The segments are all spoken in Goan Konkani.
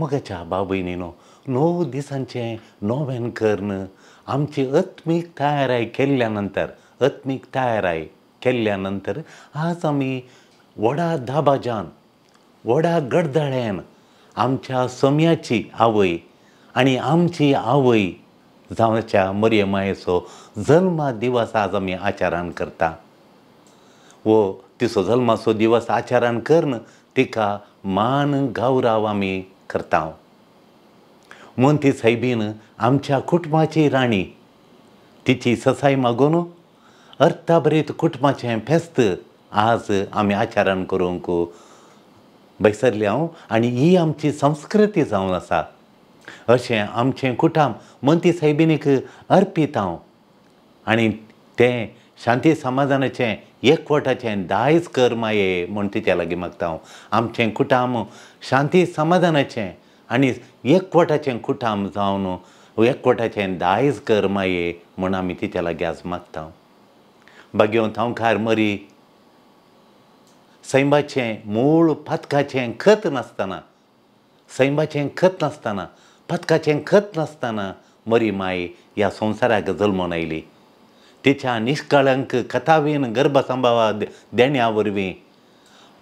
मोगाच्या भाव भयणीनो, 9 दिसांचें नोवेन करून आमची आत्मीक तयाराय केल्ल्या नंतर, आत्मीक तयाराय केल्ल्या नंतर आज आमी व्हडा दाबाजान, व्हडा गडदळ्यान आमच्या सोम्याची आवय आनी आमची आवय जावच्या मरिय मायेचो जल्मा दिवस आज आमी आचरण करता. वो तिचो जल्माचो दिवस आचरण करून तिका मान गौरव आमी करता. मोंती सायबीन आमच्या कुटुंबाची राणी, तिची ससाय मागून अर्थाभरीत कुटुंबाचें फेस्त आज आमी आचरण करूंक बैसरले हांव आनी ही आमची संस्कृती जावन आसा. अशें आमचें कुटुंब मोंती सायबिनीक अर्पीत हांव आनी तें शांती समाधानाचें एकवटाचें दायज कर माये म्हूण तिच्या लागीं मागता हांव. आमचें कुटुंब शांती समाधानाचें आनी एकवटाचें कुटुंब जावन एकवटाचें दायज कर माये म्हूण आमी तिच्या लागीं आज मागता. बागेवन थांवकार मरी सैमाचें मूळ पातकाचें खत नासतना, सैमाचें खत नासतना, पातकाचें खत नासतना मरी माय ह्या संवसाराक जल्मून आयली. तिच्या निश्कळंक कथावीन गर्भसंभावा देण्या वरवीं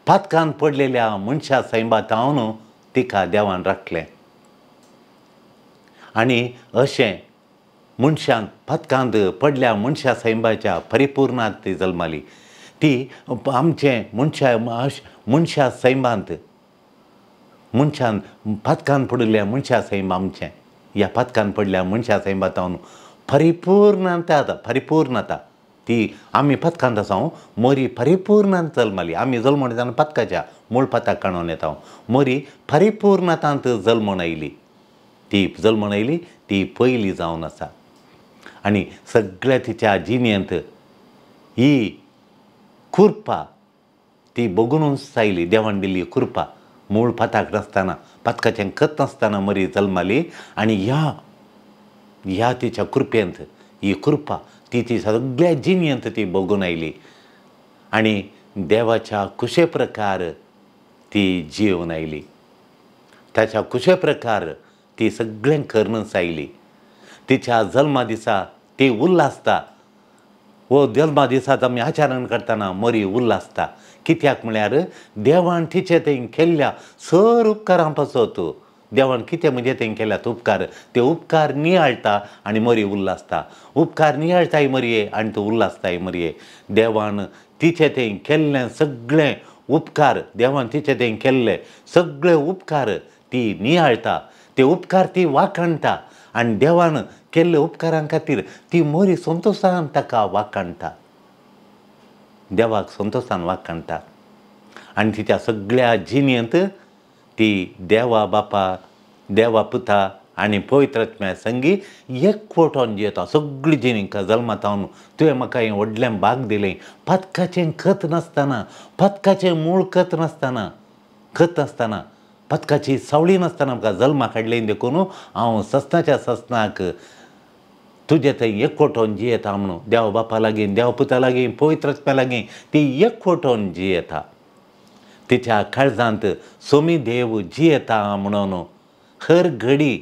पातकान पडलेल्या मनशा सैमा तावन तिका देवान राखलें आनी अशें मनशान पातकांत पडल्या मनशा सैमाच्या परिपूर्णांत ती जल्माली. ती आमचें मनशा मनशा सैमांत मनशान पातकान पडिल्ल्या मनशा सैम आमचें ह्या पातकान पडल्या मनशा सैमा तावन परिपूर्णता आतां परिपूर्णता ती आमी पातकांत आसा. मोरी परिपूर्णांत जल्माली. आमी जल्मून येतना पातकाच्या मूळ पाताक काणून येता. मोरी परिपूर्णतांत जल्मून आयली. ती जल्मून आयली ती पयली जावन आसा आनी सगळ्या तिच्या जिणेंत ही कृपा ती बगुनूच आयली. देवान दिल्ली कृपा मूळ पाताक नासतना, पातकाचें खत नासतना मरी जल्माली आनी ह्या ह्या तिच्या कृपेंत ही कृपा ती ती सगळ्या जिणेंत ती बगून आयली आनी देवाच्या कुशे प्रकार ती जिवन आयली. ताच्या कुशे प्रकार ती सगळें करूनच आयली. तिच्या जल्मा दिसा ती उल्हासता. वो जल्मा दिसा आमी आचरण करतना मरी उल्हासता. कित्याक म्हळ्यार देवान तिचे थंय केल्ल्या सर उपकारां पासत देवान कितें म्हणजे तें केल्यात उपकार, ते उपकार नियाळटा आनी मरी उल्हासता. उपकार नियाळटाय मरये आनी तो उल्हासताय मरये. देवान तिचे थंय केल्लें सगळें उपकार, देवान तिचे थंय केल्ले सगळे उपकार ती नियाळटा, ते उपकार ती वाखाणटा आनी देवान केल्ले उपकारां खातीर ती मरी संतोशान ताका वाखाणटा, देवाक संतोशान वाखाणटा. आनी तिच्या सगळ्या जिणेंत ती देवा बापा, देवा पुता आनी पवित्र आत्म्या संगी एकवटोन जियेता. सगळी जिणी जल्मातावन तुवें म्हाका हें व्हडलें भाग दिलें. पातकाचें खत नासतना, पातकाचें मूळ खत नासतना, खत नासतना, पातकाची सावळी नासतना म्हाका जल्माक हाडलें देखून हांव ससनाच्या ससनाक तुजे थंय एकवटोन जियेता म्हणून देवा बापा लागीं, देवा पुता लागीं, पवित्र आत्म्या लागीं ती एकवटोन जियेता. तिच्या काळजांत सोमी देव जियेता म्हणून हर घडी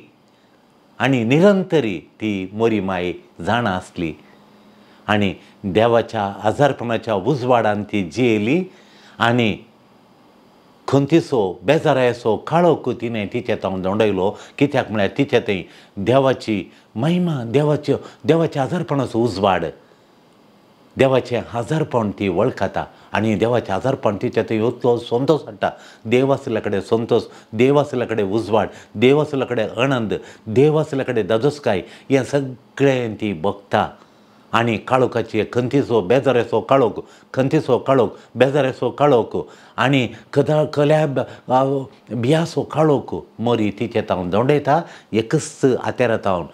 आनी निरंतरी ती मोरी माय जाणा आसली आनी देवाच्या आजारपणाच्या उजवाडान ती जियेली आनी खंतीचो बेजारायचो काळोख तिणें तिचे तावन दोंडयलो. कित्याक म्हळ्यार तिचे थंय देवाची महिमा, देवाच्यो देवाच्या आजारपणाचो उजवाड, देवाचें आजारपण ती वळखता आनी देवाचें आजारपण तिच्या थंय उतलो संतोश हाडटा. देव आशिल्ल्या कडेन संतोश, देव आशिल्ल्या कडेन उजवाड, देव आशिल्ल्या कडेन आनंद, देव आशिल्ल्या कडेन दादोसकाय, हें सगळें ती भोगता. आनी काळोखाची खंतीचो बेजाराचो काळोख, खंतीचो काळोख, बेजाराचो काळोख आनी कदा कल्या बियाचो काळोख मरी तिचे तावन दोंडयता. एकच आतेरा तावन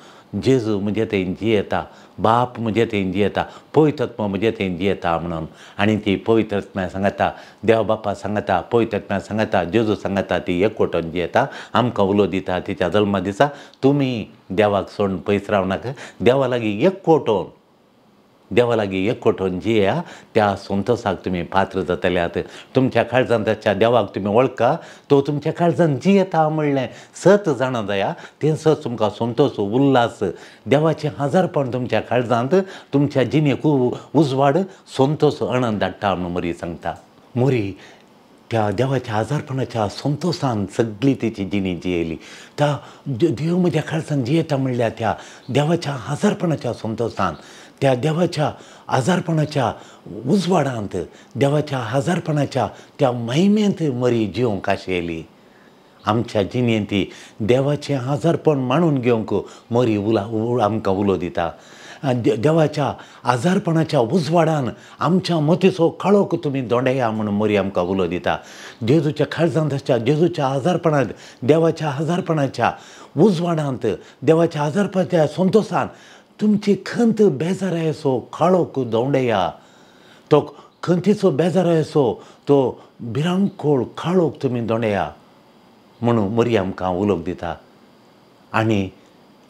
जेजू म्हणजे थंय जियेता, बाप म्हणजे थंय जियेता, पवित्र आत्मा म्हणजे थंय जियेता म्हणून. आनी ती पवित्र आत्म्या सांगता, देव बापा सांगता, पवित्र आत्म्या सांगता, जेजू सांगता, ती एकवटून जियेता. आमकां उलो दिता तिच्या जल्मा दिसा तुमी देवाक सोडून पयस रावनाका, देवा लागीं एकवटून, देवा लागीं एकवटून जिया त्या संतोशाक तुमी पात्र जातल्यात। तुमच्या काळजांत आसच्या देवाक तुमी वळखा, तो तुमच्या काळजांत जियेता म्हणलें सत जाणा जाया, तें सत तुमकां संतोश उल्हास देवाचें हजारपण तुमच्या काळजांत तुमच्या जिणेक उजवाड संतोश आनंद धाडटा म्हणून मोरी सांगता। मोरी त्या देवाच्या आजारपणाच्या संतोशान सगळी तिची जिणी जियेली। त्या देव म्हज्या काळजान जियेता म्हणल्यार त्या देवाच्या आजारपणाच्या संतोशान, त्या देवाच्या आजारपणाच्या उजवाडांत, देवाच्या आजारपणाच्या त्या महिमेंत मरी जिवंक आशिल्ली। आमच्या जिणेंत ती देवाचें आजारपण मांडून घेवंक मरी आमकां उलो दिता। देवाच्या आजारपणाच्या उजवाडान आमच्या मतीचो काळोख तुमी दोंडया म्हणून मरी आमकां उलो दिता। जेजूच्या काळजांत आसच्या जेजूच्या आजारपणांत, देवाच्या आजारपणाच्या उजवाडांत, देवाच्या आजारपणाच्या संतोशान तुमची खंत बेजारायचो काळोख दोंडया, तो खंतीचो बेजारायचो तो भिरांकूळ काळोख तुमी दोंडया म्हणून मरी आमकां उलोवंक दिता। आनी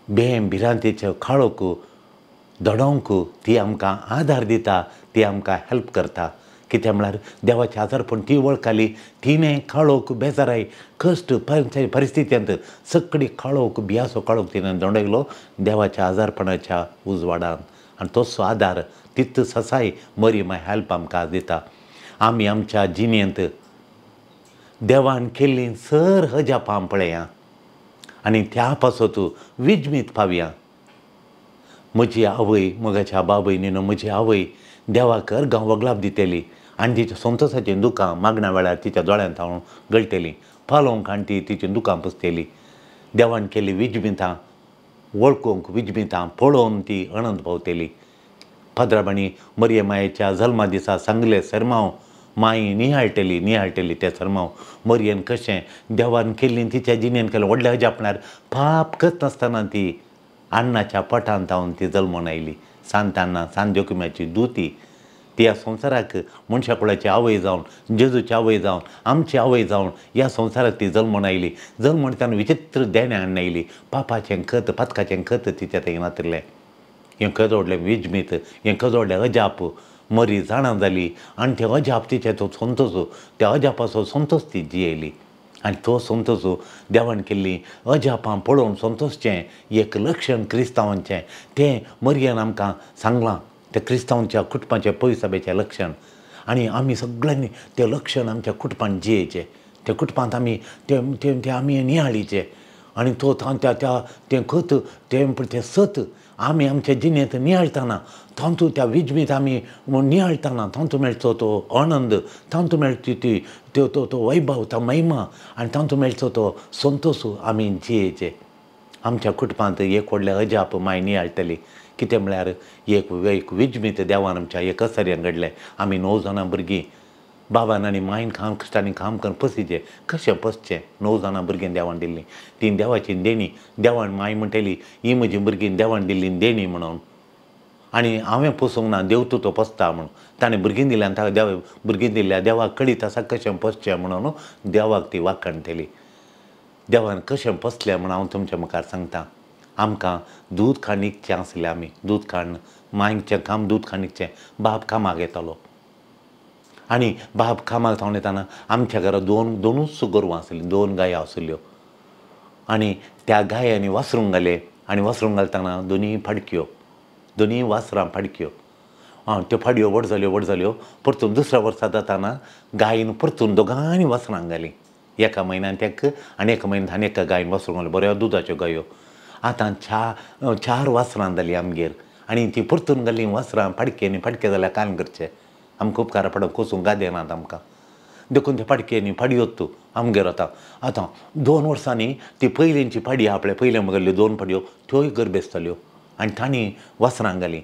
बेम भिरांतीचो काळोख दडोवंक ती आमकां आदार दिता, ती आमकां हेल्प करता। कित्याक म्हळ्यार देवाचें आजारपण ती वळखाली, तिणें काळोख बेजाराय कश्ट परिस्थितींत सगळी काळोख बियाचो काळोख तिणें दोंडयलो देवाच्या आजारपणाच्या उजवाडान। आनी तसो आदार तित ससाय मरी माय हेल्प आमकां दिता। आमी आमच्या जिणेंत देवान केल्लीं सर अजापां पळया आनी त्या पासत विजमीत पावया। म्हजी आवय मोगाच्या बाबयनीन म्हजी आवय देवाक अर्गां वगलाप दितली आनी तिच्या संतोशाचीं दुकां मागण्या वेळार तिच्या दोळ्यांत हांव गळटली, पालोवंक आनी ती तिचीं दुकां पुसतली। देवान केल्ली विजमितां वळखूंक, विजमितां पळोवन ती अनंत पावतली। पाद्राबांनी मरिये मायेच्या जल्मा दिसा सांगले सरमांव माई निहाळटली, निहाळटली ते सरमांव मरियेन कशें देवान केल्ली तिच्या जिणेन केलें व्हडलें अजाप म्हळ्यार पाप करनासतना ती अन्नाच्या पोटांत जावन ती जल्मून आयली। सांताना सान जोकिमाची दुती ती ह्या संवसाराक मनशा कुळाची आवय जावन, जेजूची आवय जावन, आमची आवय जावन ह्या संवसाराक ती जल्मून आयली। जल्मून ताणें विचित्र देणें हाडून आयली। पापाचें खत पातकाचें खत तिच्या थंय नातिल्लें। हें कजोडलें विजमीत, हें कजोडलें अजाप मरी जाणा जाली आनी तें अजाप तिचें तो संतोश, त्या अजापाचो संतोश ती जियेली। आनी तो संतोश देवान केल्ली अजापां पळोवन संतोशचें एक लक्षण क्रिस्तांवांचें तें मरियन आमकां सांगलां, तें क्रिस्तांवांच्या कुटुंबाचें पयसाबेचें लक्षण। आनी आमी सगळ्यांनी तें लक्षण आमच्या कुटुंबान जियेचें, त्या कुटुंबांत आमी तें तें आमी नियाळीचें आनी तो त्या तें खत तें तें सत आमी आमच्या जिणेंत नियाळटना तातूंत त्या विजमीत आमी नियाळटना तातूंत मेळचो तो आनंद, तातूंत मेळची ती तो तो वैभव, तो महिमा आनी तातूंत मेळचो तो संतोश आमी जियेचे। आमच्या कुटुंबांत एक व्हडलें अजाप माय नियाळटली। कितें म्हळ्यार एक एक विजमीत देवान आमच्या एक असर्यान घडलें। आमी 9 जाणां भुरगीं, बाबान आनी मायन काम कश्टांनी काम करून पसिचें, कशें पसचें। 9 जाणां भुरगीं देवान दिल्लीं, ती देवाची देणी। देवान माय म्हणटली ही म्हजी भुरगीं देवान दिल्ली देणी म्हणून, आनी हांवें पोसूंक ना, देव तूं तो पोसता म्हणून ताणें भुरगीं दिल्या आनी ताका देव भुरगीं दिल्या देवाक कळीत आसा कशें पोसचें म्हणून देवाक ती वाखाणटली। देवान कशें पोसलें म्हूण हांव तुमच्या मुखार सांगता। आमकां दूद खाणीकचें आसलें, आमी दूद खाण मांयचें काम दूद खाणीकचें, बाप कामाक येतालो आनी बाप कामाक थावन येताना आमच्या घरा दोनूच गोरवां आसलीं, 2 गायो आसल्यो आनी त्या गायांनी वासरूंक घालें आनी वासरूंक घालतना दोनूय फाडक्यो, दोनूय वासरां फाडक्यो। आं त्यो फाडयो व्हड जाल्यो, व्हड जाल्यो, परतून दुसऱ्या वर्सा जाताना गायन परतून दोगांनी वासरांक घालीं। एका म्हयन्यान तेक आनी एका म्हयन्यान आनी एका गायन वासरूंक घालें, बऱ्या दुदाच्यो गायो। आतां 4 वासरां जालीं आमगेर आनी ती परतून घालीं वासरां फाडके आनी फाडके जाल्यार कान करचें, आमकां उपकारा पडप, कोसूंक गादे नात आमकां, देखून ते पाडके फाडयोत तूं आमगेर। आतां आतां 2 वर्सांनी ती पयलींची पाडी आपल्या पयलें मागल्ल्यो 2 पाडयो त्योय गर्भेस्त जाल्यो आनी तांणी वासरां घालीं,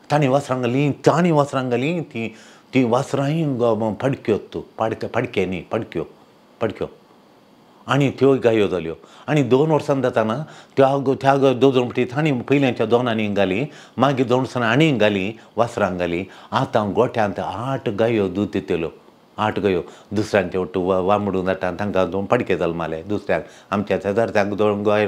तांणी वासरां घालीं, तांणी वासरां घालीं, ती ती वासरांय फाडक्योत तूं पाडके न्ही फाडक्यो फाडक्यो आनी त्यो गायो जाल्यो। आनी 2 वर्सां जाताना त्या त्या 2 फावटी तांणी पयल्यांच्या 2 घालीं, मागीर 2 वर्सांनी आनी घालीं वासरां घालीं। आतां गोठ्यांत 8 गायो दूद दितल्यो, 8 गायो दुसऱ्यांचे ಒಟ್ಟು वामडून जाता तांकां 2 पाडके जल्माले दुसऱ्यांक आमच्या शेजारच्यांक 2 गाय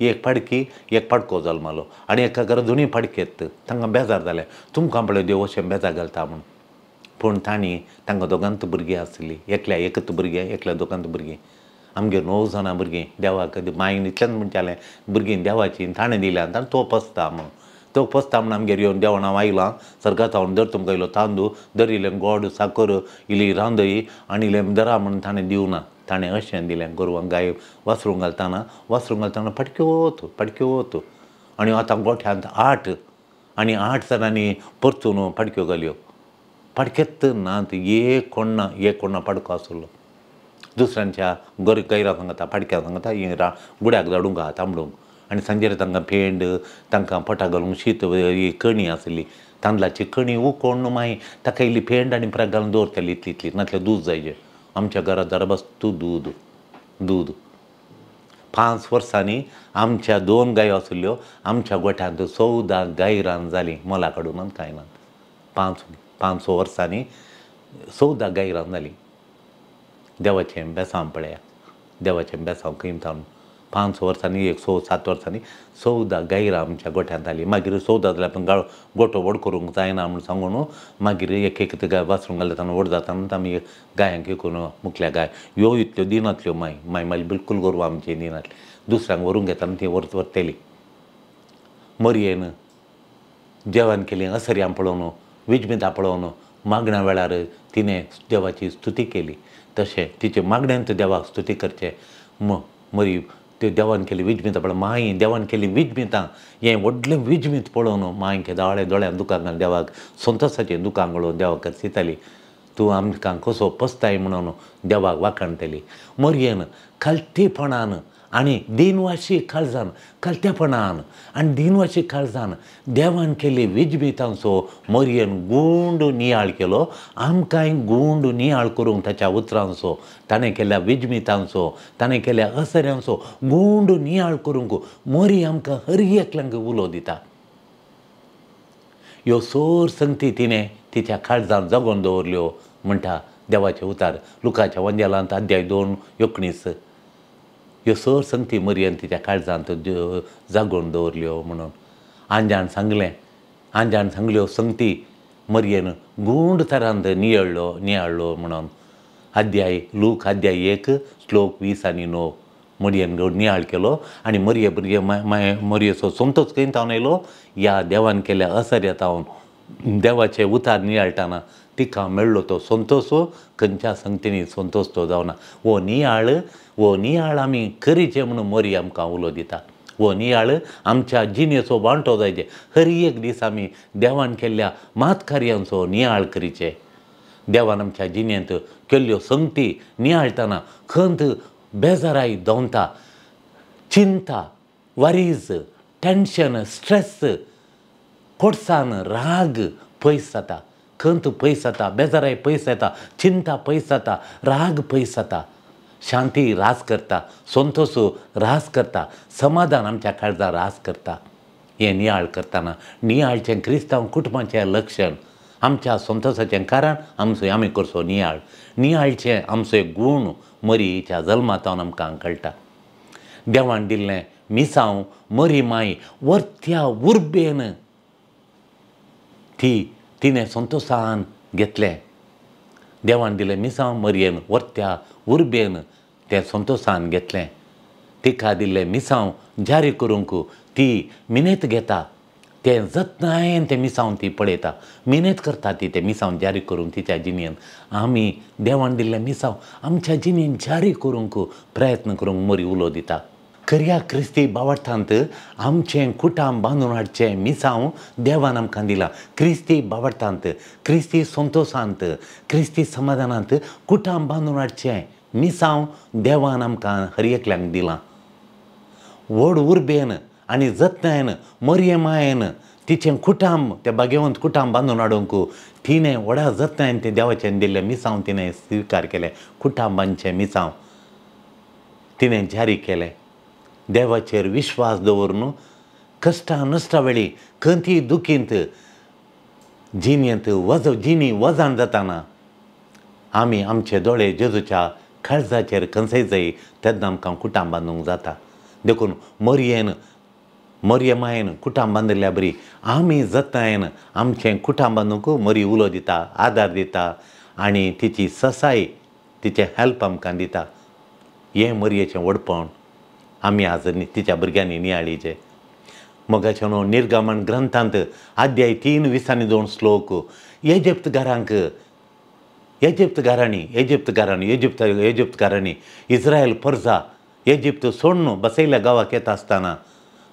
एक पाडकी एक पाडको जल्मालो आनी एका घरा दोनूय पाडकेत तांकां बेजार जालें तुमकां पळय देव अशें बेजार घालता म्हूण पूण तांणी तांकां दोगांत भुरगीं आसलीं एकल्या एकच भुरगें एकल्या दोगांत भुरगीं आमगेर 9 जाणां भुरगीं देवाक मायन इतल्यान म्हणटालें भुरगीं देवाची ताणें दिल्या आनी तो पसता म्हूण तो पसता म्हूण आमगेर येवन देवान हांव आयलां सर्गात हांव दर तुमकां इल्लो तांदूळ दर इल्लें गोड साकर इल्ली रांदय आनी इल्लें दरा म्हूण ताणें दिवना ताणें अशें दिलें गोरवांक गाय वासरूंक घालतना वासरूंक घालतना पटक्योत पटक्योत आनी आतां गोठ्यांत 8 आनी 8 जाणांनी परतून पडक्यो घाल्यो पडकेत ना एक कोण्णा एक कोण्णा पडको आसलो दुसऱ्यांच्या गोर गैरा सांगता पाडक्या सांगता ही गुड्याक धाडूंक आहा तांबडूंक आनी सांजेर तांकां पेंड तांकां पोटा घालूंक शीत ही कणी आसली तांदळाची कणी उकोण मागीर ताका इल्ली पेंड आनी प्राक घालून दवरताली इतली इतली नातल्यार दूद जायचें आमच्या घरा दरबस्तू दूद दूद 5 वर्सांनी आमच्या 2 गायो आसल्यो आमच्या गोठ्यांत 14 गायरान जालीं मोला काडून कांय ना 5 वर्सांनी 14 गायरान जालीं देवाचें बेसांव पळया देवाचें बेसांव खंय थावन 5 वर्सांनी एक 6-7 वर्सांनी 14 गायरां आमच्या गोठ्यांत आली मागीर 14 जाल्यार पूण गाळ गोठो व्हड करूंक जायना म्हूण सांगून मागीर एक एक गाय वासरूंक घालता व्हड जाता आमी गायांक विकून मुकल्या गाय ह्यो इतल्यो दिनातल्यो माय माय मागीर बिलकूल गोरवां आमची दिनातली दुसऱ्यांक व्हरूंक घेता ती व्हरतली मरयेन देवान केली असर्यां पळोवन विजमितां पळोवन मागण्या वेळार तिणें देवाची स्तुती केली तशें तिचे मागण्यांत देवाक स्तुती करचें मरी त्यो देवान केली विजमितां पळय माई देवान केली विजमितां हें व्हडलें विजमीत पळोवन माई दोळे दोळ्यान दुकां घालून देवाक संतोसाचें दुकां गळोवन देवाक करसिताली तूं आमकां कसो पसताय म्हणून देवाक वाखाणटली मरयेन खालतेपणान आनी दिनवाशी काळजान खालतेपणान आनी दिनवाशी काळजान देवान केली विजमितांचो मरयेन गुंड नियाळ केलो आमकांय गुंड नियाळ करूंक ताच्या उतरांचो ताणें केल्या विजमितांचो ताणें केल्या असऱ्यांचो गुंड नियाळ करूंक मरी आमकां हर एकल्यांक उलो दिता ह्यो सोर संगती तिणें तिच्या काळजान जगोवन दवरल्यो म्हणटा देवाचें उतार लुकाच्या वंजेलांत अध्याय 2:19 ह्यो सोर संगती मरयेन तिच्या काळजांत जागोवन दवरल्यो म्हणून आंजान सांगलें आंजान सांगल्यो संगती मरयेन गुंड तरांत नियळ्ळो नियाळ्ळो म्हणून अध्याय लूक अध्याय 1 श्लोक 20 आनी 9 मरयेन नियाळ केलो आनी मरये भुरगे मरयेचो सोमतोच खंय तावन आयलो ह्या देवान केल्या असर्या तावन देवाचे उतार नियाळटाना तिका मेळ्ळो तो संतोष खंयच्या संगतींनी संतोष तो जावना हो नियाळ आमी करीचे म्हणून मरी आमकां उलो दिता हो नियाळ आमच्या जिणेचो वांटो जायचे हर एक दीस आमी देवान केल्ल्या मात कार्यांचो नियाळ करीचे देवान आमच्या जिणेंत केल्ल्यो संगती नियाळटना खंत बेजाराय दवंता चिंता वरीज टेंशन स्ट्रेस कोडसान राग पयस जाता खंत पयस जाता बेजाराय पयस जाता चिंता पयस जाता राग पयस जाता शांती रास करता संतोष रास करता समाधान आमच्या काळजार रास करता हें नियाळ करतना नियाळचें क्रिस्तांव कुटुंबाचें लक्षण आमच्या संतोषाचें कारण आमचो आमी करचो नियाळ नियाळचें आमचो एक गूण मरीच्या जल्मांत आमकां कळटा देवान दिल्लें मिसांव मरी माई वर्त्या उर्बेन ती तिणें संतोषान घेतलें देवान दिलें मिसांव मरयेन वर्त्या उर्बेन तें संतोषान घेतलें तिका दिल्लें मिसांव जारी करूंक ती मिनेत घेता तें जतनायेन तें मिसांव ती पळयता मिनेत करता ती तें मिसांव जारी करूंक तिच्या जिणेन आमी देवान दिल्लें मिसांव आमच्या जिणेन जारी करूंक प्रयत्न करूंक मरी उलो दिता खऱ्या क्रिस्ती बावडटांत आमचें कुटाम बांदून हाडचें मिसांव देवान आमकां दिलां क्रिस्ती बावडटांत क्रिस्ती संतोशांत क्रिस्ती समाधानांत कुटाम बांदून हाडचें मिसांव देवान आमकां हर एकल्यांक दिलां व्हड उर्बेन आनी जतनायेन मरये मायेन तिचें कुटाम तें बागेवंत कुटाम बांदून हाडूंक तिणें व्हडा जतनायेन तें देवाचें दिल्लें मिसांव तिणें स्विकार केलें कुटाम बांदचें मिसांव तिणें जारी केलें देवाचेर विश्वास दवरून कश्टां नश्टा वेळी खंती दुखींत जिणेंत वज जिणी वजन जाताना आमी आमचे दोळे जेजूच्या काळजाचेर खंयसय जाय तेन्ना आमकां कुटां बांदूंक जाता. देखून मरयेन मरये मायेन कुटां बांदिल्ल्या बरी आमी जतनायेन आमचें कुटां बांदूंक मरी उलो दिता, आदार दिता आनी तिची ससाय, तिचें हेल्प आमकां दिता. हें मरयेचें व्हडपण आमी आज तिच्या भुरग्यांनी नियाळीचें. मोगाचें न्हू निर्गमन ग्रंथांत अध्याय 3:22 श्लोक इजिप्तकारांक इजिप्तकारांनी इजिप्तकारांनी इजिप्त इजिप्तकारांनी इस्रायल परजा इजिप्त सोडून बसयल्या गांवाक येता आसतना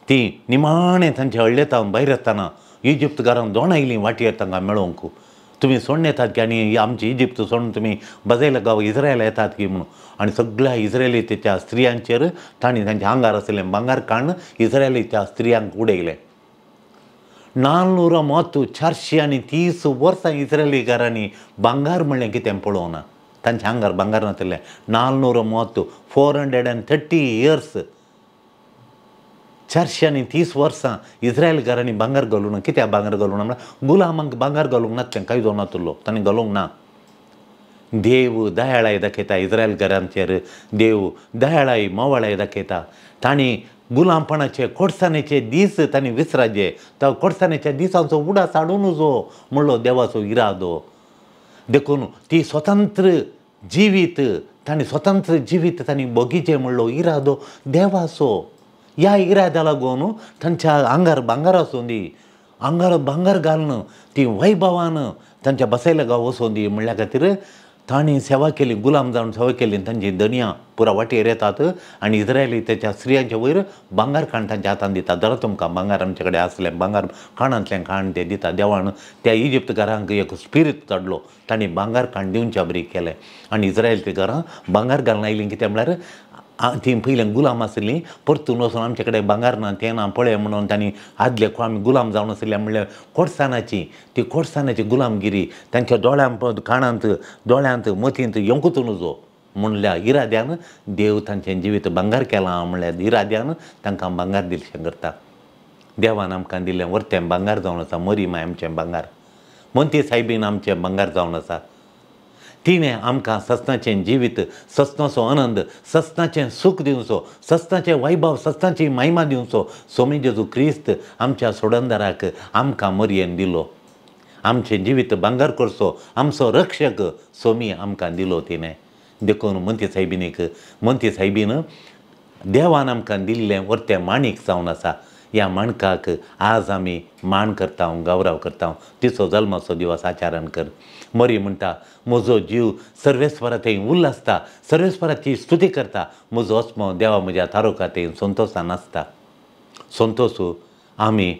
ती निमाणें तांचे हळ्ळेतावन भायर येतना इजिप्तकारांक दोणां आयलीं वाटेर तांकां मेळोवंक. तुमी सोडून येतात की आनी आमचे इजिप्त सोडून तुमी बसयल्या गांव इस्रायल येतात की म्हणून. आनी सगळ्या इस्रायलीच्या स्त्रियांचेर तांणी तांच्या आंगार आशिल्लें भांगर काडून इस्रायलीच्या स्त्रियांक उडयलें. 430 वर्सां इस्रायलीकारांनी भांगर म्हणलें कितें पळोवना, तांच्या आंगार भांगर नाशिल्लें. 430 430 इयर्स 430 वर्सां इस्रायलकारांनी भांगर घालूंक ना. कित्याक भांगर घालूंक ना म्हळ्यार गुलामांक भांगर घालूंक नासलें, कायदो नाशिल्लो, तांणी घालूंक ना. देव दयाळाय दाखयता इस्रायलकारांचेर, देव दयाळाय मोवाळाय दाखयता. तांणी गुलामपणाचे कोडसाणेचे दीस तांणी विसराजे, तो कोडसाणेच्या दिसांचो उडास हाडून नजो म्हणलो देवाचो इरादो. देखून ती स्वतंत्र जिवीत तांणी स्वतंत्र जिवीत तांणी भोगीचें म्हणलो इरादो देवाचो. ह्या इराद्या लागून तांच्या आंगार भांगर आसूं दी, आंगार भांगर घालून ती वैभवान तांच्या बसयल्या गांव वचूं दी म्हणल्या खातीर तांणी सेवा केली, गुलाम जावन सेवा केली. तांची धनयां पुरा वाटेर येतात आनी इस्रायली ताच्या स्त्रियांच्या वयर भांगर खाण तांच्या हातान दिता. धरा तुमकां भांगर आमचे कडेन आसलें, भांगर खाणांतलें खाण ते दिता. देवान त्या इजिप्तकारांक एक स्पिरीत चडलो, तांणी भांगर खाण दिवच्या बरी केलें आनी इस्रायलीकारां भांगर घालून आयलीं. कितें म्हळ्यार ती पयलीं गुलाम आशिल्लीं, परतून वचून आमचे कडेन भांगर ना तें ना पळय म्हणून तांणी आदले आमी गुलाम जावन आशिल्ले म्हणल्यार कोडसाणाची ती कोडसाणाची गुलामगिरी तांच्या दोळ्यां कानांत दोळ्यांत मतींत येवंकूच नजो म्हणल्या इराद्यान देव तांचें जिवीत भांगर केलां म्हणल्यार इराद्यान तांकां भांगर दिलशें करता. देवान आमकां दिल्लें वर्तें भांगर जावन आसा. मरी माय आमचें भांगर, मोंती सायबीन आमचें भांगर जावन आसा. तिणें आमकां सस्नाचें जिवीत, सस्नाचो आनंद, सस्नाचें सूख दिवचो, सस्नाचें वैभव, सस्नाची महिमा दिवचो स्वामी जेजू क्रिस्त आमच्या सोडंदाराक आमकां मरयेन दिलो. आमचें जिवीत भांगर करचो आमचो रक्षक स्वामी आमकां दिलो तिणें. देखून मोंती सायबिनीक मोंती सायबीन देवान आमकां दिल्लें वर्तें माणीक जावन आसा. ह्या माणकाक आज आमी मान करता, गौरव करता. तिचो जल्माचो दिवस आचरण कर. मरी म्हणटा म्हजो जीव सर्वेस्वरा थंय उल्हासता, सर्वेस्वराची स्तुती करता. म्हजो आत्मो देवा म्हज्या तारुका थंय संतोशान आसता. संतोश आमी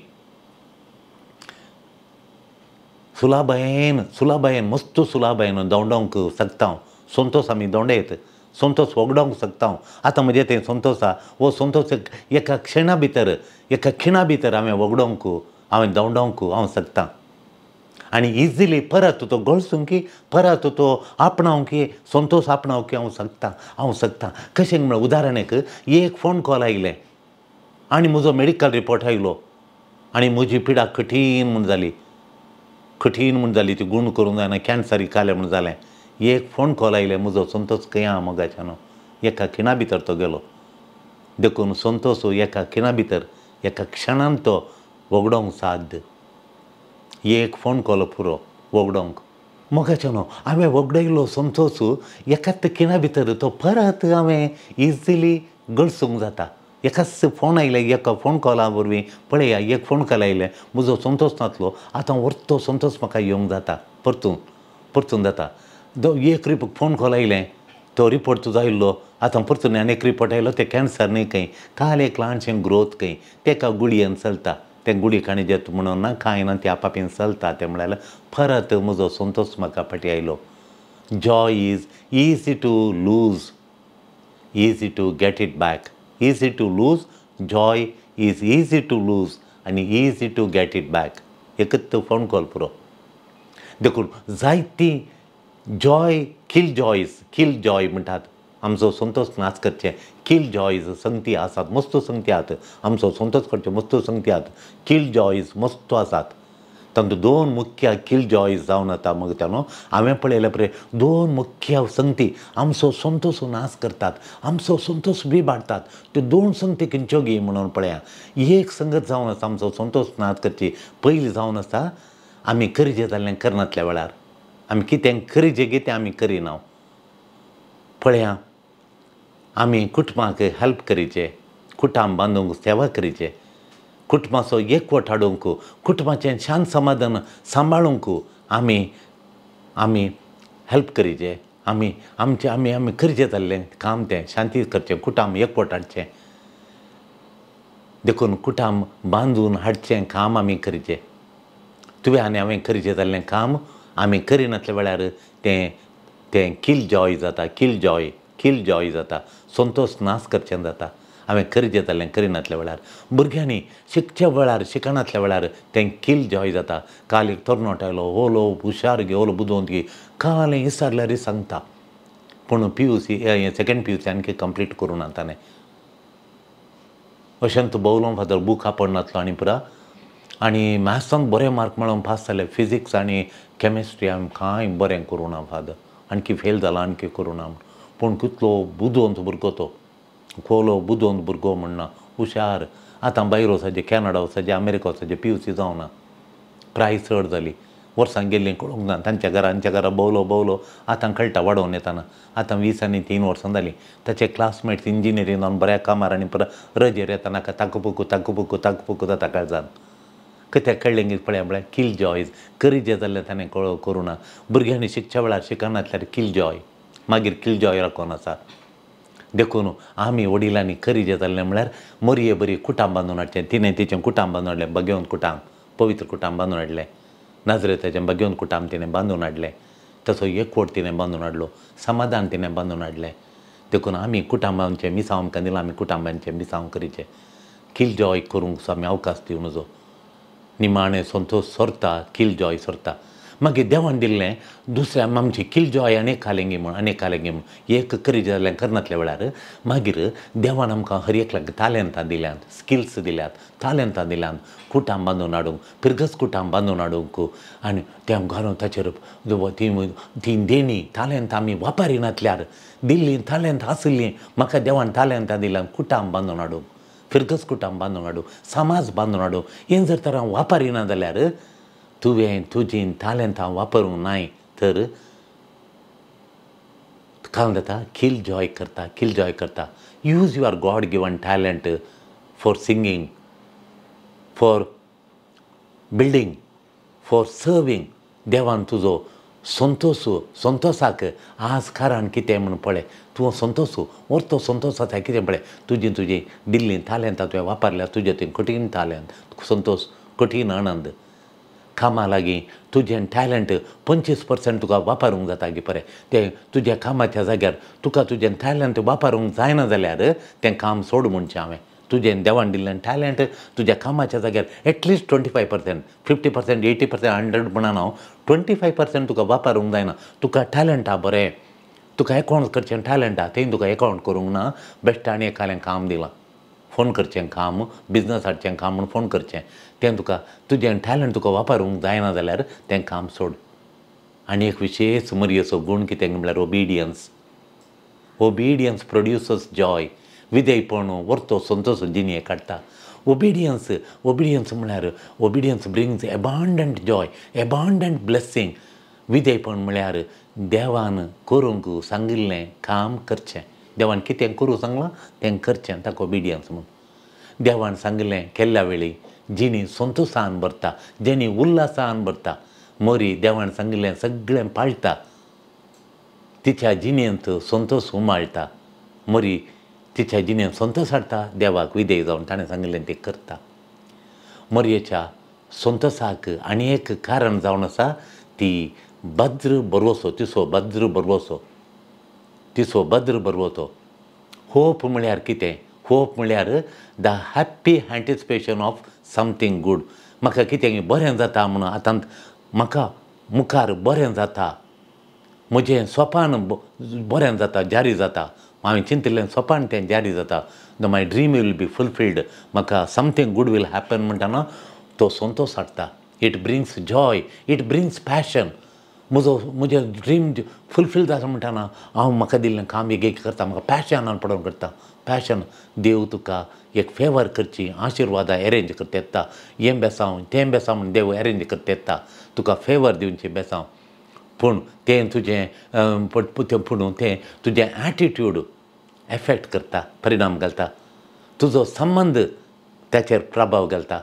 सुलाबायेन सुलाबायेन मस्त सुलाबायेन दवडोवंक शकता. संतोश आमी दवंडयत, संतोश वगडोवंक शकता. आतां म्हजें तें संतोश आहा, हो संतोश एका क्षणा भितर एका खिणा भितर हांवें वगडोवंक, हांवें दवडोवंक हांव शकता. आनी इजिली परत तो गळसूंक की परत तो आपणावंक की संतोश आपणावंक की हांव शकता, हांव शकता. कशें म्हळ्यार उदाहरण एक एक फोन कॉल आयलें आनी म्हजो मेडिकल रिपोर्ट आयलो आनी म्हजी पिडा कठीण म्हूण जाली, कठीण म्हूण जाली, ती गूण करूंक जायना, कॅन्सर कालें म्हूण जालें. एक फोन कॉल आयलें, म्हजो संतोश खंय आहा मोगाच्यानो, एका खिणा भितर तो गेलो. देखून संतोश एका खिणा भितर एका क्षणान तो वगडोवंक साध्य. एक फोन कॉल पुरो वगडोवंक. मोगाच्यानो हांवें वगडयलो संतोश एकाच खिणा भितर तो परत हांवें इजिली गळसूंक जाता. एकाच फोन आयलें, एका फोन कॉला वरवीं पळया एक फोन कॉल आयलें, म्हजो संतोश नासलो, आतां वरतो संतोश म्हाका येवंक जाता, परतून परतून जाता. एक फोन कॉल आयलें, तो रिपोर्ट तुजो आयिल्लो, आतां परतून आनी एक रिपोर्ट आयलो, तें कॅन्सर न्हय खंय, काल एक ल्हानशें ग्रोथ खंय, तेका गुळयेन चलता, तें गुळी काणी जेत म्हणून ना कांय ना, ती आपापीन चलता. तें म्हळ्यार परत म्हजो संतोश म्हाका फाटीं आयलो. Joy is easy to lose, easy to get it back. Easy to lose, joy is easy to lose आनी easy to get it back. एकच फोन कॉल पुरो. देखून जायती जॉय किल जॉयज, किल जॉय म्हणटात. आमचो संतोश नाच करचें, किल जॉयज संगती आसात, मस्त संगती आसात. आमचो संतोश करचे मस्त संगती आसात, किल जॉयज मस्त आसात. तांतूं दोन मुख्य किल जॉय जावन आतां मग न्हू हांवें पळयलें पळय दोन मुख्य संगती आमचो संतोश नाश करतात, आमचो संतोष बिबाडटात. त्यो दोन संगती खंयच्यो गी म्हणून पळया. एक संगत जावन आसा आमचो संतोश नाश करची. पयली जावन आसा आमी करचें जाल्लें करनातल्या वेळार, आमी कितें करचें गी तें आमी करिना. पळया आमी कुटुंबाक हेल्प करीचे, कुटुंब बांदूंक सेवा करीचे, कुटुंबाचो एकवट हाडूंक, कुटुंबाचें शांत समाधान सांबाळूंक आमी आमी हेल्प करीचे. आमी आमचें आमी आमी करचें जाल्लें काम तें शांती करचें, कुटुंब एकवट हाडचें. देखून कुटुंब बांदून हाडचें काम आमी करचें. तुवें आनी हांवें करचें जाल्लें काम आमी करिनातल्या वेळार तें तें किल जॉय जाता, किल जॉय, किल जॉय जाता, संतोश नाश करचें जाता. हांवें करचें जाल्लें करिनातल्या वेळार, भुरग्यांनी शिकच्या वेळार शिकनातल्या वेळार तें किल जॉय जाता. काल एक तरणाटो आयलो, ओलो हुशार गे, ओलो बुदवंत गे, काल विचारल्यार सांगता, पूण P U C second P U C आणखी कंप्लीट करूं ना ताणें. अशें तूं भोवलो फादर बूक आपडनातलो आनी पुरा आनी मॅथ्सांत बरें मार्क मेळोवन पास जालें, फिजिक्स आनी केमिस्ट्री आमी कांय बरें करूं ना फादर, आणखी फेल जाला, आणखी करूं ना. पूण कितलो बुदवंत भुरगो तो, खोलो बुदवंत भुरगो म्हणना, हुशार. आतां भायर वचपाचें, कॅनडा वचपाचें, अमेरिका वचपाचें, पी यू सी जावना, प्रायस चड जाली, वर्सां गेल्लीं कळूंक ना. तांच्या घरा आमच्या घरा भोवलो भोवलो आतां कळटा वाडोवन येताना. आतां 20 आनी 3 वर्सां जालीं. ताचे क्लासमेट्स इंजिनियरींग जावन बऱ्या कामार आनी परत रजेर येताना ताकपुकू ताकपुकू ताकपुकू जाता काळजान. कित्याक कळ्ळें गी पळया म्हळ्यार किल जॉयज करचें जाल्यार ताणें करूं ना. भुरग्यांनी शिकच्या वेळार शिकनातल्यार किल जॉय, मागीर किल जॉय राखून आसा. देखून आमी वडिलांनी करचें जाल्लें म्हळ्यार मोरये बरी कुटां बांदून हाडचें. तिणें तिचें कुटां बांदून हाडलें, बगेवन कुटां, पवित्र कुटां बांदून हाडलें, नाजरेताचें बगेवन कुटां तिणें बांदून हाडलें, तसो एकवट तिणें बांदून हाडलो, समाधान तिणें बांदून हाडलें. देखून आमी कुटुंबांचें मिसांव आमकां दिलां, आमी कुटुंबांचें मिसांव करचें. किल जॉय करूंक आमी अवकाश दिवं नजो. निमाणें संतोश सोरता, किल जॉय सोरता. मागीर देवान दिल्लें दुसऱ्या आमची किल जॉय अनेक खालेंगी म्हूण, अनेक खालेंगी म्हूण एक करीत जाल्यार करनातल्या वेळार मागीर देवान आमकां हर एकल्याक तालेंतां दिल्यांत, स्किल्स दिल्यात, तालेंतां दिल्यांत कुटां बांदून हाडूंक, फिरगस कुटां बांदून हाडूंक. आनी त्या घरान ताचेर ती ती देणी तालेंतां आमी वापरिनातल्यार, दिल्लीं तालेंतां आशिल्लीं म्हाका देवान तालेंतां दिल्यांत कुटां बांदून हाडूंक, फिरगस कुटां बांदून हाडूंक, समाज बांदून हाडूंक. हें जर तर हांव वापरिना जाल्यार तुवें तुजीं तालेंतां वापरूंक नाय तर काल जाता किल जॉय करता, किल जॉय करता. Use your God given talent for singing, for building, for serving. देवान तुजो संतोश, संतोशाक आज कारण कितें म्हूण पळय, तूं संतोश orto संतोश आसा कितें पळय, तुजी तुजी दिल्लीं तालेंतां तुवें वापरल्या, तुजें तें कठीण तालेंत संतोश, कठीण आनंद. कामा लागीं तुजें टॅलंट 25% तुका वापरूंक जाता गी पळय, तें तुज्या कामाच्या जाग्यार तुका तुजें टॅलंट वापरूंक जायना जाल्यार तें काम सोड म्हणचें हांवें. तुजें देवान दिल्लें टॅलंट तुज्या कामाच्या जाग्यार एटलिस्ट 25%, 50%, 80%, 100 म्हणना हांव, 25% तुका वापरूंक जायना. तुका टॅलंट आहा बरें, तुका एकावंट करचें टॅलंट आहा, तें तुका एकावंट करूंक ना, बेश्टें आनी एकालें काम दिलां, फोन करचें काम, बिजनस हाडचें काम म्हूण फोन करचें, तें तुका तुजें टॅलंट तुका वापरूंक जायना जाल्यार तें काम सोड. आनी एक विशेश मरयेचो गूण कितें म्हळ्यार ओबिडियन्स. Obedience produces joy. विधेयपण वर्तो संतोश जिणेक काडटा. ओबिडियन्स, ओबिडियन्स म्हळ्यार obedience brings abundant joy, abundant blessing. विधेयपण म्हळ्यार देवान करूंक सांगिल्लें काम करचें, देवान कितें करूं सांगलां तें करचें, ताका ओबिडियन्स म्हूण. देवान सांगिल्लें केल्ल्या वेळी जिणी संतोशान भरता, जिणी उल्हासान भरता. मोरी देवान सांगिल्लें सगळें पाळटा, तिच्या जिणेंत संतोश उमाळटा. मोरी तिच्या जिणेंत संतोश हाडटा, देवाक विधेय जावन ताणें सांगिल्लें तें करता. मोरयेच्या संतोशाक आनी एक कारण जावन आसा ती भद्र बरवसो, तिसो भद्र बरवसो, तिसो भद्र बरवतो. होप म्हळ्यार कितें? होप म्हळ्यार the happy anticipation of something good. म्हाका कितें बरें जाता म्हणून आतां म्हाका मुखार बरें जाता, म्हजें सोपान बरें जाता, जारी जाता, हांवें चिंतिल्लें सोपान तें जारी जाता, the my dream will be fulfilled, म्हाका समथींग गूड will happen म्हणटाना तो संतोश हाडटा. It brings joy, it brings passion. म्हजो म्हजें ड्रीम फुलफील जाता म्हणटाना हांव म्हाका दिल्लें काम एक एक करता, म्हाका पॅशनान पडोवन करता. पॅशन देव तुका एक फेवर करची, आशिर्वादां एरेंज करता येता. हें बेसांव तें बेसांव म्हूण देव एरेंज करता येता, तुका फेवर दिवचें बेसांव. पूण तें तुजें पूण तें तुजें एटिट्यूड एफेक्ट करता, परिणाम घालता, तुजो संबंद ताचेर प्रभाव घालता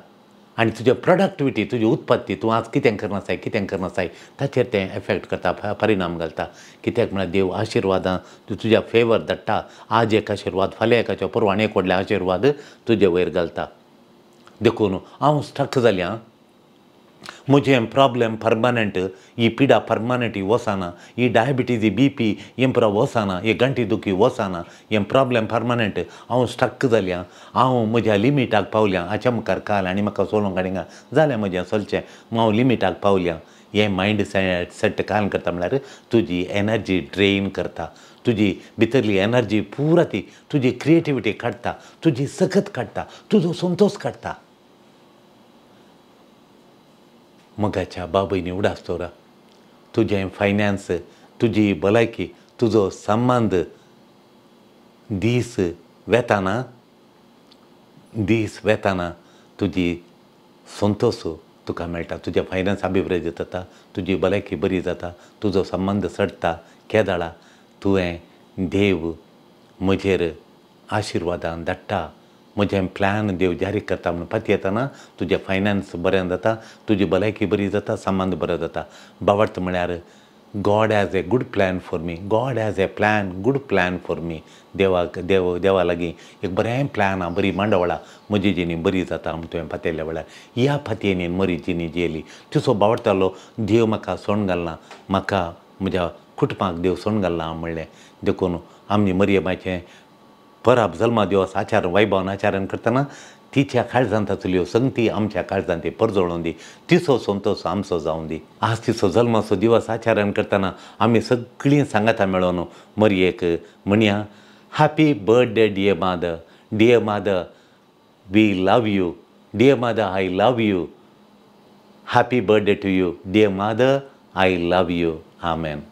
आनी तुजे प्रोडक्टिविटी, तुजी उत्पत्ती, तूं आज कितें करना जाय कितें करना जाय ताचेर तें एफेक्ट करता, परिणाम घालता. कित्याक म्हळ्यार देव आशिर्वादां तुज्या फेवर धाडटा. आज एक आशिर्वाद, फाल्यां एकाचो, परवां आनी एक व्हडले आशिर्वाद तुजे वयर घालता. देखून हांव स्टक जाल्यां, म्हजें प्रॉब्लेम परमनंट, ही पिडा परमनंट ही वचना, ही डायबिटीज, ही बीपी हें पुरो वचना, ही गांठी दुखी वचना, हें प्रॉब्लेम परमनंट. हांव स्टक जाल्यां, हांव म्हज्या लिमिटाक पावल्यां. हाच्या मुखार काल आनी म्हाका चलोवंक आनी जालें म्हजें चलचें, हांव लिमिटाक पावल्यां. हें मायंड सेट काल करता म्हळ्यार तुजी एनर्जी ड्रेन करता, तुजी भितरली एनर्जी पुरा ती तुजी क्रिएटिविटी काडटा, तुजी सकत काडटा, तुजो संतोश काडटा. मोगाच्या बाबयनी उडास दवरा, तुजें फायनान्स, तुजी भलायकी, तुजो संबंद दीस वेताना, दीस वेताना तुजी संतोश तुका मेळटा. तुजें फायनान्स अभिवृद्धी जाता, तुजी भलायकी बरी जाता, तुजो संबंद चडटा. केदाळा तुवें देव म्हजेर आशिर्वादान धाडटा, म्हजें प्लॅन देव जारी करता म्हूण पातयेतना तुजें फायनान्स बरें जाता, तुजी भलायकी बरी जाता, संबंद बरो जाता. भावार्थ म्हळ्यार God has a good plan for me, God has a plan, good plan for me. देवाक देव देवा लागीं एक बरें प्लॅन आहा, बरी मांडवळा, म्हजी जिणी बरी जाता म्हूण तुवें पातयल्ल्या वेळार ह्या फातयेनी मरी जिणी जियेली. तिचो भावार्थालो देव म्हाका सोण घालना, म्हाका म्हज्या कुटुंबाक देव सोण घालना म्हणलें. देखून आमी मरियमाचें परब जल्मा दिवस आचार वैभवान आचरण करतना तिच्या काळजांत आसल्यो संगती आमच्या काळजांत ती परजळून दी, तिचो संतोश आमचो जावन दी. आज तिचो जल्माचो दिवस आचरण करतना आमी सगळीं सांगाता मेळोवन मरयेक म्हणया, happy birthday dear mother, dear mother we love you, dear mother I love you, happy birthday to you, dear mother I love you. Amen.